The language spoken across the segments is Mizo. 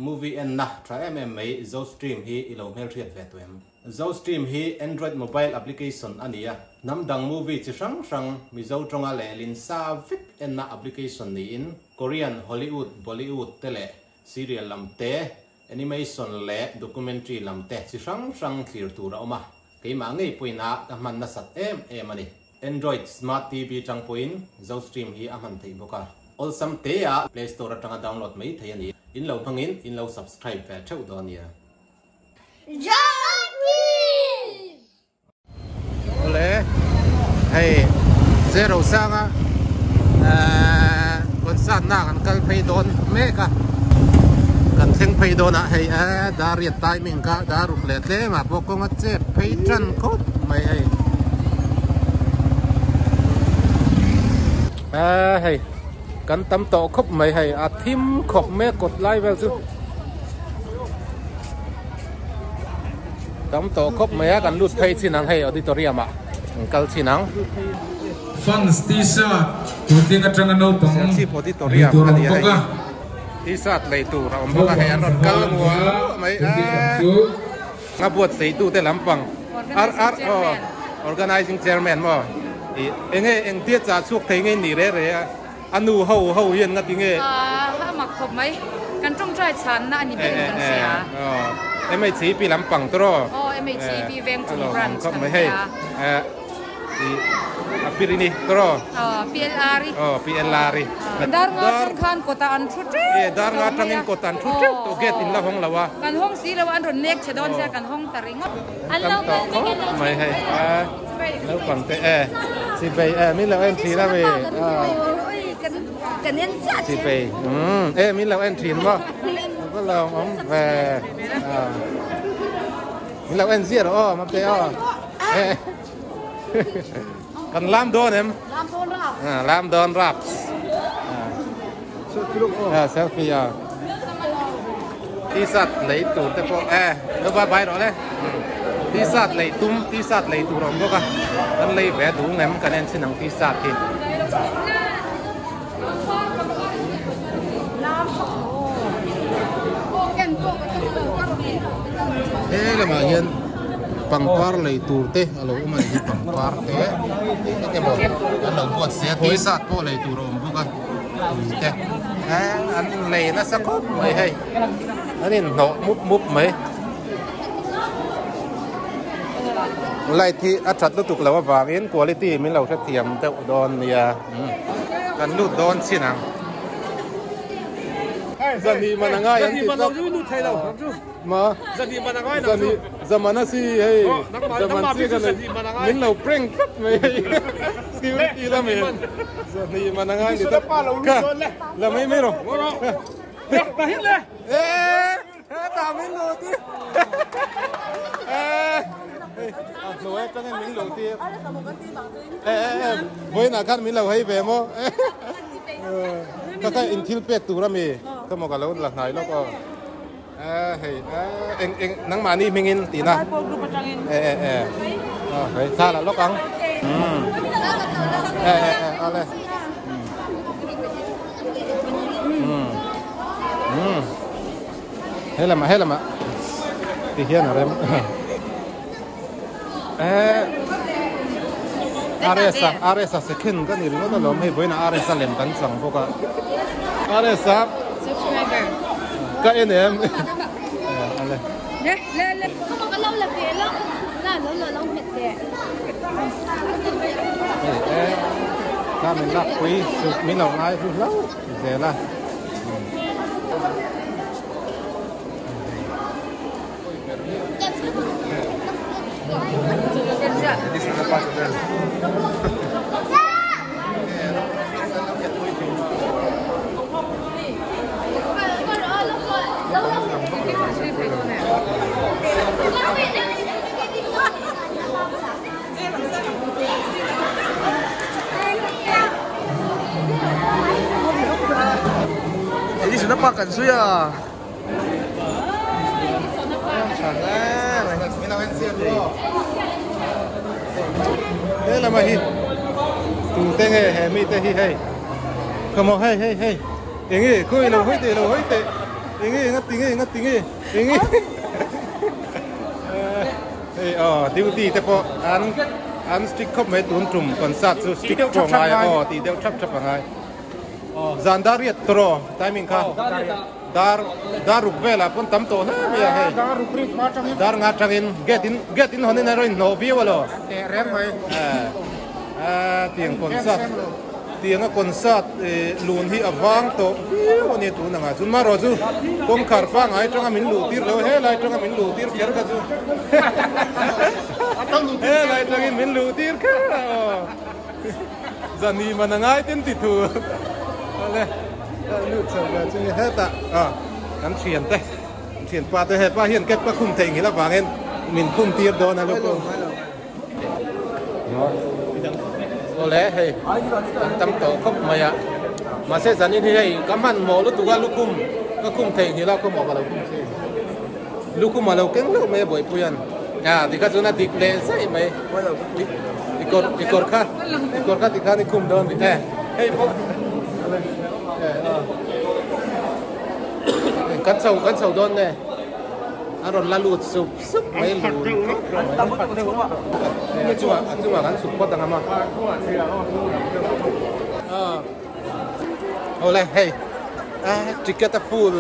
Movie enna tha em em mai Zostream hi i lo hmelhriat ve tawh em? Zostream hi Android mobile application a ni a, hnam dang movie chi hrang hrang Mizo tawnga lehlin sa vek enna application niin Korean, Hollywood, Bollywood te leh serial lam te, animation leh documentary lam te chi hrang hrang thlir tur a awm a, keimah ngei pawhin a ka hman nasat em em a ni. Android Smart TV tang pawhin Zostream hi a hman theih bawk a, awlsam te ah Play Store atanga download mai thei a ni. In lo hmangin in lo subscribe ve theuh dawn nia. Zostream! Awle hei zero sanga concert na kan kal phei dawn mek a kan thleng phei dawn a hei dar riat timing kha dar ruk leh tlem ah pawh kawng a chep phei tan khawp mai hei hei kan tam tawh khawp mai hei a thim khawp mek kawt lai vel chu. Tam tawh khawp mai a, kan lut phei chin ang hei auditorium ah kan kal chin ang. Fans t-shirt tun ding atanga naupang Serchhip lei auditorium tur a awm ni a bawk hei a. T-shirt lei tur a awm bawk a hei an rawn kal mual mual mai Tun ding ang a. chu. A buatsaih tute lampang ar ar aw organizing chairman maw ih enge engtia chah chhuak thei nge ni re re a. A nu ho ho hian nga ti nge? A mak khawp mai. Kan tawngtai chhanna a ni ber in kan hria. MHCP lampang te rawh. Aw MHCP Vengchung branch kan hria. A pirini te rawh. Aw PLR i. Aw PLR i. Dar nga tang khan kawtah an thu teuh. E dar nga tangin kawtah an thu teuh tawh gate in la hawng lo a. Kan hawng si lo a an rawn nek che dawn sia kan hawng ta ringawt. An tam tawh khawp mai hei. Naupang te e chibei e min lo en thin a mi chibei e min lo en thin maw ka lo awm ve min lo en ziah rawh aw mate aw kan lam dawn em lam dawn raps selfie a t-shirt lei tur te pawh e lo bye bye rawh le t-shirt lei tum t-shirt lei tur a awm bawk a kan lei ve duh ngem kan en chhin ang t-shirt hi. He lamah hian pangpar lei tur te a lo awm a ni hi pangpar te eng emaw an lo buat sia t-shirt pawh lei tur a awm bawk a. Tui te an inlei nasa khawp mai hei an inhnawh mup mup mai light hi a that lutuk loh avangin quality min lo hrethiam deuh dawn nia kan lut dawn chin ang zani man a ngai an ti tlat ma zani zamana si hei zaman si ka nei min lo prank tlat mai hei. Security la mi ni man angai ni ta ka la mai mai ro ta hit le e ta min lo ti e a hnuai atangin min lo ti e e vawiinah khan min lo hei ve maw ka kha in thil pek tur ami ka maw ka lo la hnai lawk aw e hei eng eng nangmahni hmingin tihna e e e hei thla la lawk ang e e e ale he lamah he lamah ti hian a rem e RS a RS a second ka ni ringawt alawm hei vawiinah RS a lem kan chang bawk a RS a subscriber ka en em ale le le le ka lo la ve lo la lo lo lo hmet teh e ka min lak pui min lo ngai hlu hlo zel a Edisona pa kan zui a. Tha hle mai. He lama hi tute nge he mite hi hei come on hei hei hei enge khawi lo hawi teh lo hawi teh enge nga ti nge nga ti nge enge hei aw duty te pawh an an strict khawp mai tun tum concert chu strict pawh a ngai a aw tih deuh thap thap a ngai. Zan dar riat tawh rawh timing kha dar dar ruk velah pawn tam tawh hle mai a hei dar nga atangin gate in gate in hawn in a rawn hnawh viau a lo eh tiang concert tiang a concert lun hi a vang tawh viau a nia tun angah chuan marawh chu kawngkhar pangai atanga min luh tir lo helai atanga min luh tir kher kha chu helai atangin min luh tir kher a aw. Zani man a ngai ten ti thu ale lut chho ve chu ni hetah a kan thian te thian pa te hepa hian ket pa khum thei ngil avangin min khum tir dawn a lukhum awle hei kan tam tawh khawp mai a mahse zanin hi hei ka hmanhmawh lutuk a lukhum ka khum thei ngil a khawmawh ka lo khum thei Lukhum a lo keng hlauh mai a Bawihpuia'n a tikha chuan a dik leh zaih mai i kawr i kawr kha i kawr kha tikhan i khum dawn e hei pawh kan chho kan chho dawn nge a rawn la lut sup sup mai lun a chungah a chungah kan chhuk phawt ang a maw awle hei ticket a full.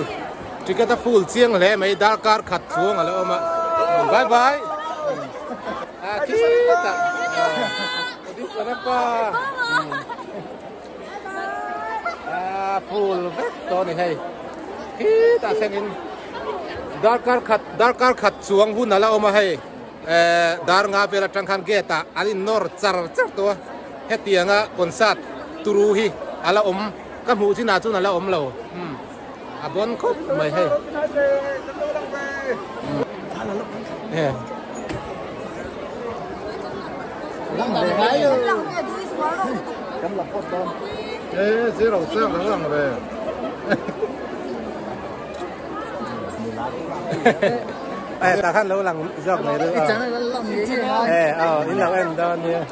Ticket a full chiang hle mai darkar khat chhung a lo awm a bye bye a khitah a full vek tawh a ni hei khitah thlengin darkar khat darkar khat chuang hun a la awm a hei eh dar nga vel atang khan gate ah an in nawr char char tawh a hetianga concert turu hi a la awm ka hmuh chinah chuan a la awm lo. A bon khawp mai hei. Eh ta khan lo lang zawk mai ru. Eh aw in lo en dawn nia.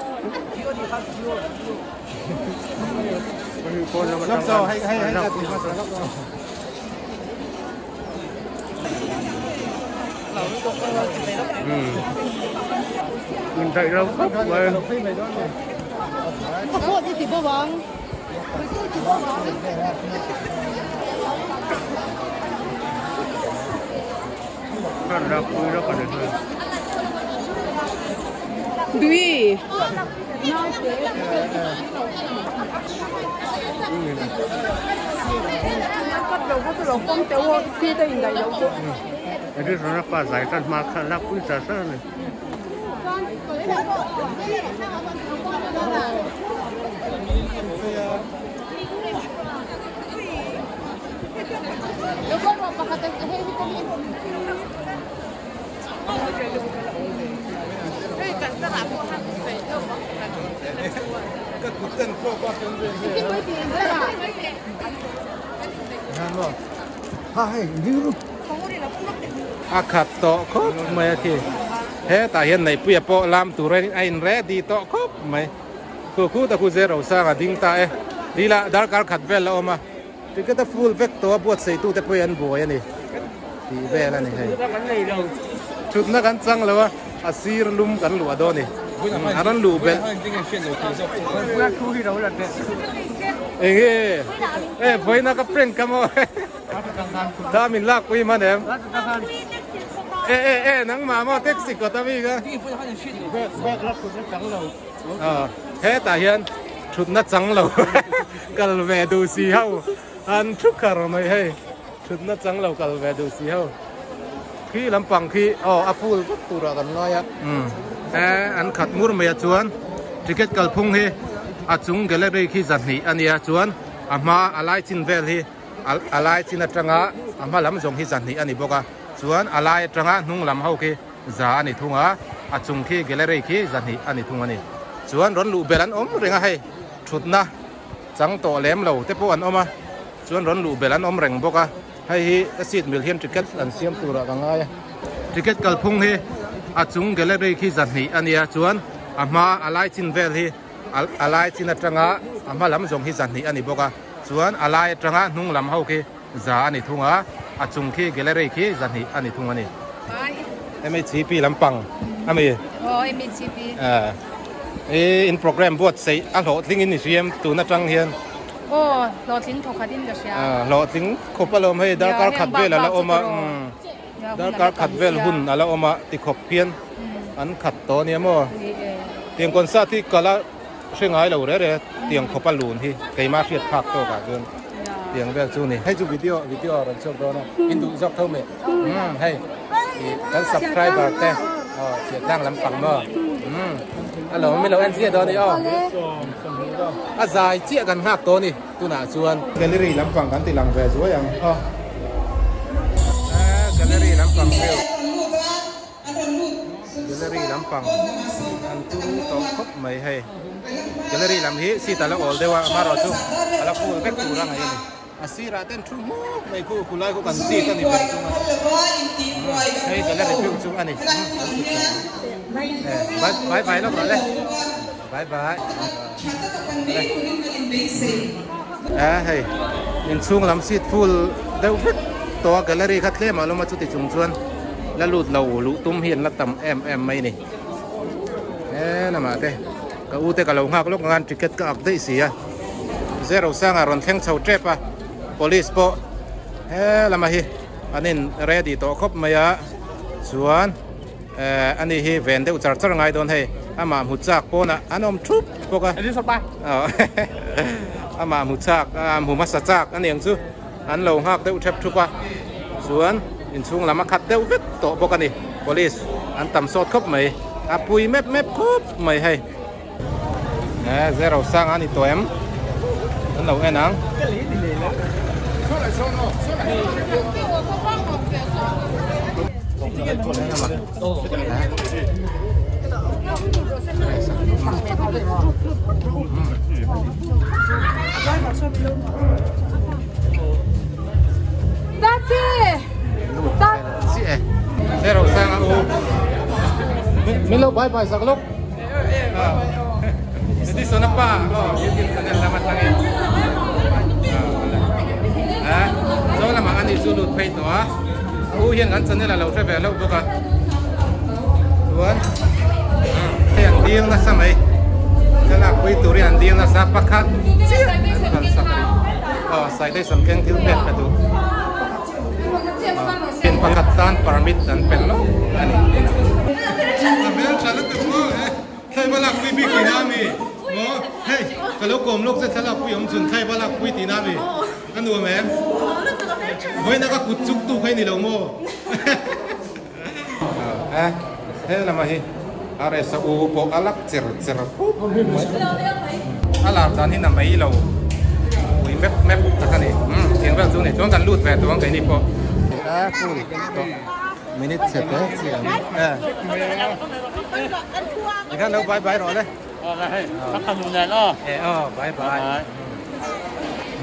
Mình chạy đâu khóc vậy. Dui. A khat tawh khawp mai a khi hetah hian neihpuia pawh lam tur a in ready tawh khawp mai khu khu ta khu zero sang a ding ta e lila darkar khat vel a awm a. Ticket a full vek tawh a buatsaih tute pawhin an buai a ni tih vel a ni hei. Thutna kan chang lo a, a sir lum kan luah dawn a ni. A rawn luh belh. Enge e vawiina ka prank ka maw ta min lak pui hman em? E e e nangmah maw taxi kawt a mi ka. Hetah hian thutna chang lo kal ve duh si ho an thu khar mai hei thutna chang lo kal ve duh si ho khi lampang khi aw a full vek turah kan ngai a e an khat ngur mai a chuan ticket kalphung hi a chung gallery khi zahnih a nia chuan a hma a lai chin vel hi a lai chin atanga a hma lam zawng hi zahnih a ni bawk a chuan a lai atanga hnung lam ho khi Za a ni thung a, a chung khi gallery khi zahnih a ni thung a ni. Chuan rawn luh belh an awm reng a hei, thutna chang tawh lem lo te pawh an awm a. Chuan rawn luh belh an awm reng bawk a, hei hi a seat mil hian ticket an siam turah ka ngai a. Ticket kalphung hi a chung gallery khi zahnih a nia chuan a hma a lai chin vel hi a lai chin atanga a hma lam zawng hi zahnih a ni bawk a, chuan a lai atanga hnung lam ho khi za a ni thung a, a chung khi gallery khi zahnih a ni thung a ni. MHCP lampang a mi? Aw MHCP. I in program buatsaih a hlawhtling in i hriam tun atang hian. Aw, hlawhtling thawkhat in ka hria. Hlawhtling khawp alawm hei darkar khat vel a la awm a, darkar khat vel hun a la awm a ti khawp hian an khat tawh ania maw. Tiang concert hi ka la hre ngai lo re re tiang khawp a lun hi keimah hriat phak tawk ah chuan tiang vel chu ni. Hei chu video video a rawn chhuak dawn a, in duh zawk tho mai. Umm hei kan subscriber te aw chhiatlang lampang maw umm a lo min lo en chiah dawn a ni aw a zai chiah kan nghak tawh a ni tunah chuan gallery lampang kan ti lang ve zuai ang aw gallery lampang view gallery lampang an tung tawh khawp mai hei gallery lam hi seat a la awl deuh a amaherawhchu a la full vek tur a ngaih a ni. A sirah ten thu hmuk mai khu khulai khu kan seat a ni ve chung a hei gallery view chu a ni bye bye bye lawk rawh le bye bye a hei inchhung lam seat full deuh vek tawh a gallery kha tlem ah lawm a chuti chung chuan la lut lo luh tum hi an la tam em em mai ni he lamah te. Ka u te ka lo nghak lawk ang ticket ka ak daih si a, zero sanga rawn thleng chho tep a, police pawh he lama hi an in ready tawh khawp mai a, chuan eh ani hi ven deuh char char ngai dawn hei, amah hmu chak pawnah an awm thup bawk a, amah hmu chak hmu hmasa chak a niang chu an lo nghak deuh thep thup a, chuan inchhung lam a khat deuh vek tawh bawk a ni, police an tam sawt khawp mai, a pui mep mep khawp mai hei. E zero sang a ni tawh em? An lo en ang. Zero sang a u. Min lo bye bye sak lawk. Edison a pa aw YouTube channel lam atangin a zo lamah ani chu lut phei tawh a a u hian kan channel a lo hre ve hlauh bawk a chuan hei an dil nasa mai thlalak pui turin an dil nasa pakhat chiah an phal sak a ni aw citation keng thil pek ka duh. Pin pakhat tan permit an pe lawk a ni. A hmel tha lutuk maw e, thlaiva lakpui bik tihna a mi maw? Hei ka lo kawm lawk che thlalakpui awm chhun thlaiva lakpui tihna a mi? A nuam em? Vawiina ka kut chuk tu kha i ni lo maw? E he lama hi RS a u pawh a lak cher cher khawp mai. A lar dan hi na mai lo ui mep mep tak a ni. Umm tiang vel chu ni chuan kan lut ve tawh ang keini pawh. A full tawh minute chhe te chi ang e. Tikhan lo bye bye rawh le. E aw bye bye.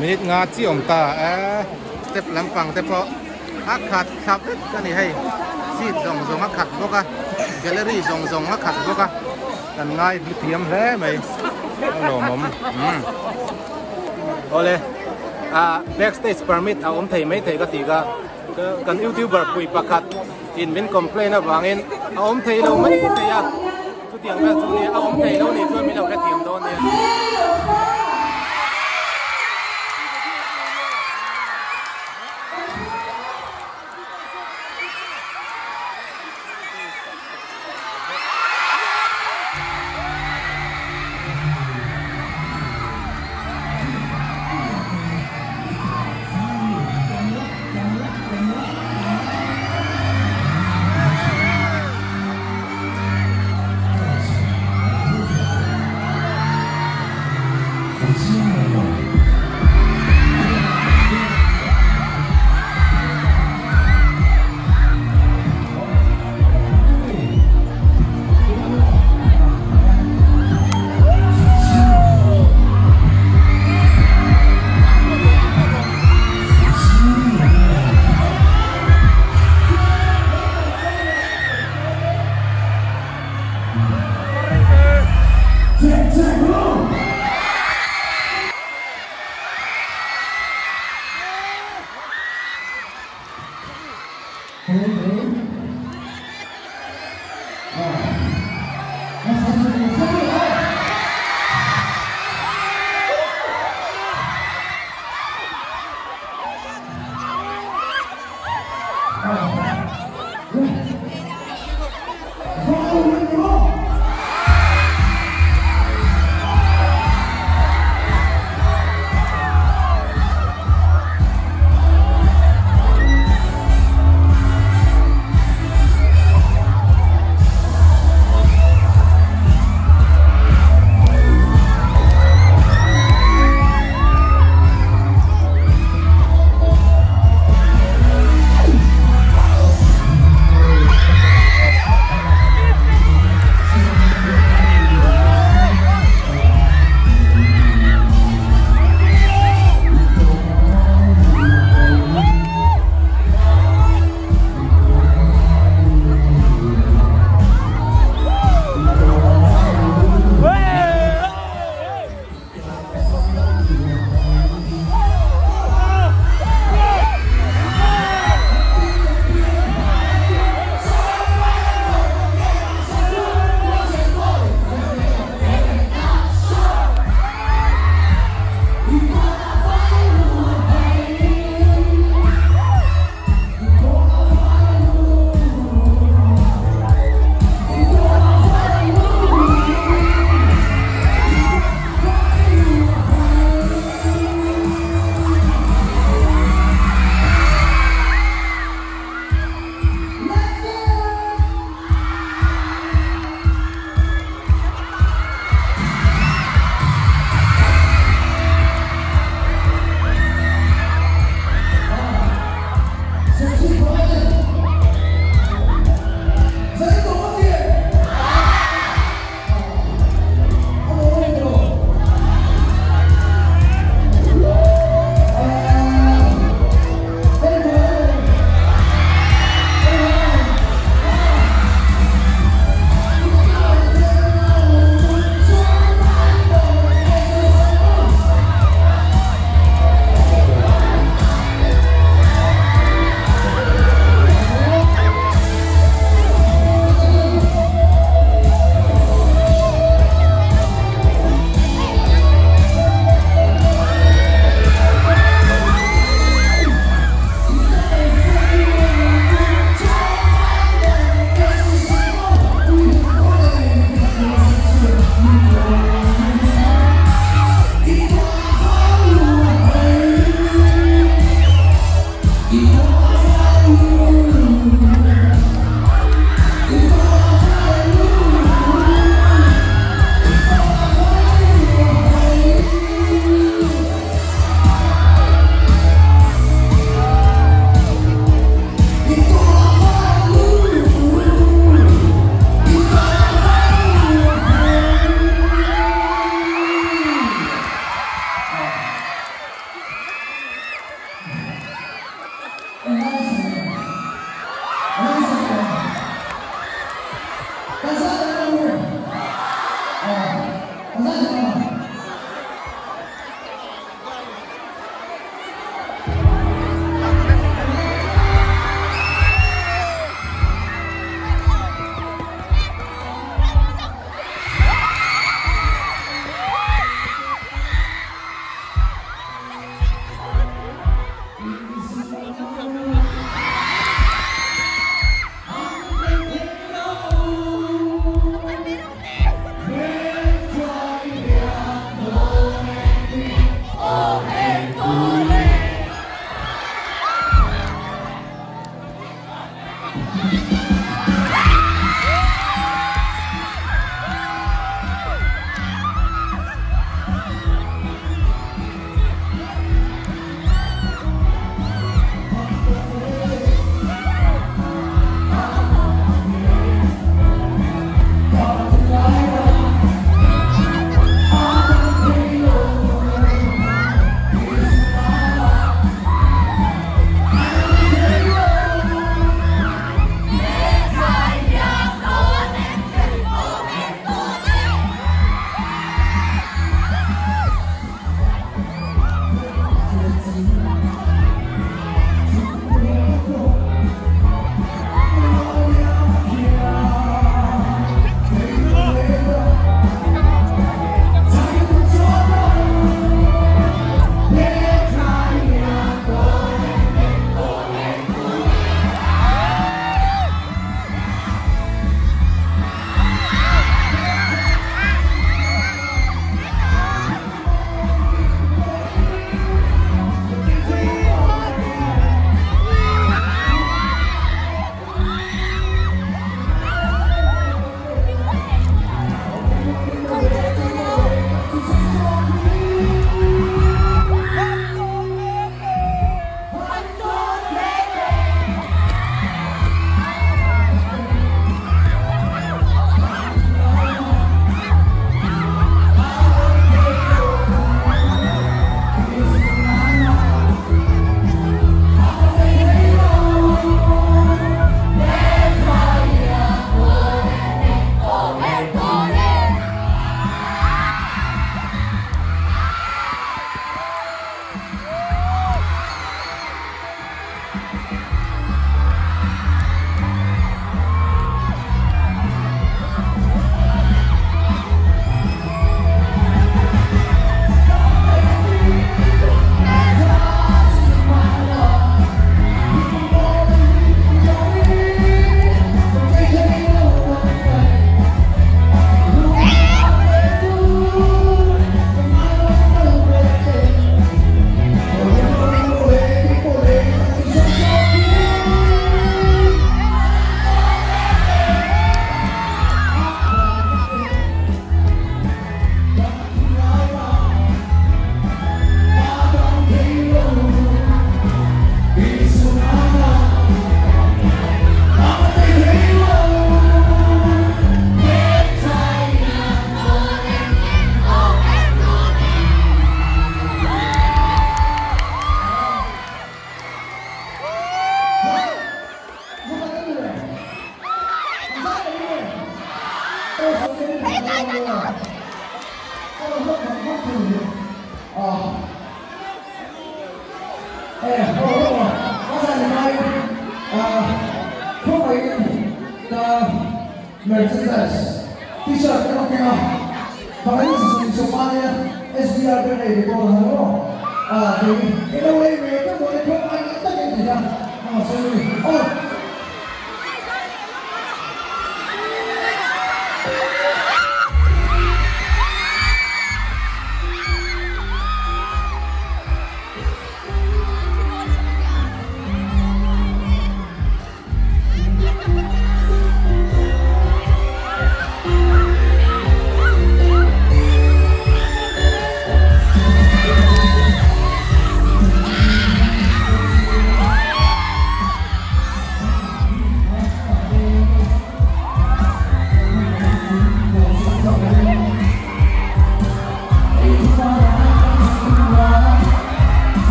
Minute nga chi awm ta e. Step lampang te pawh. A khat thla vek a ni hei seat zawng zawng a khat bawk a gallery zawng zawng a khat bawk a kan ngai hlu thiam hle mai a lawmawm umm awle ah backstage permit a awm thei mai thei ka ti ka kan youtuber pui pakhat in min complain avangin a awm thei lo mai thei a chutiang vel chu nia a awm thei lo nih chuan min lo hrethiam dawn nia.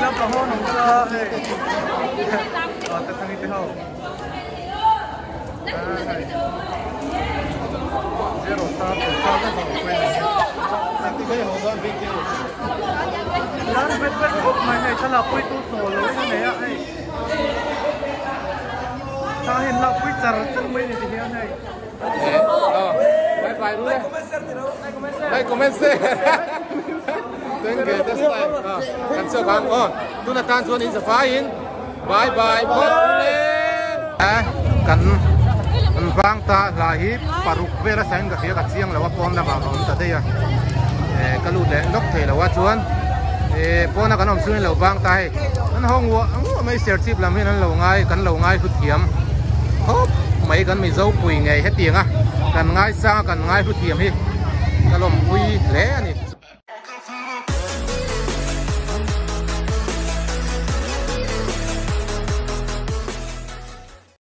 lampang ho an awm bawk a hei aw Tathangi te ho Lar vet vet khawp mai hei thlalak pui tu chawl lo in a nei a hei thla hian lak pui char char mai a ni ti hian hei. Bye bye phawt le. Kan vang ta hla hi paruk vel a sain ka hria ka chiang lo a pawn lamah ka awm ta daih a ka lut leh lawk thei lo a chuan pawna kan awm chungin lo vang ta hei an ho nguah nguah mai serchhip lam hian an lo ngai kan lo ngai hlu thiam khawp mai kan mizo pui ngei hetiang a kan ngaisang a kan ngai hlu thiam hi ka lawmpui hle.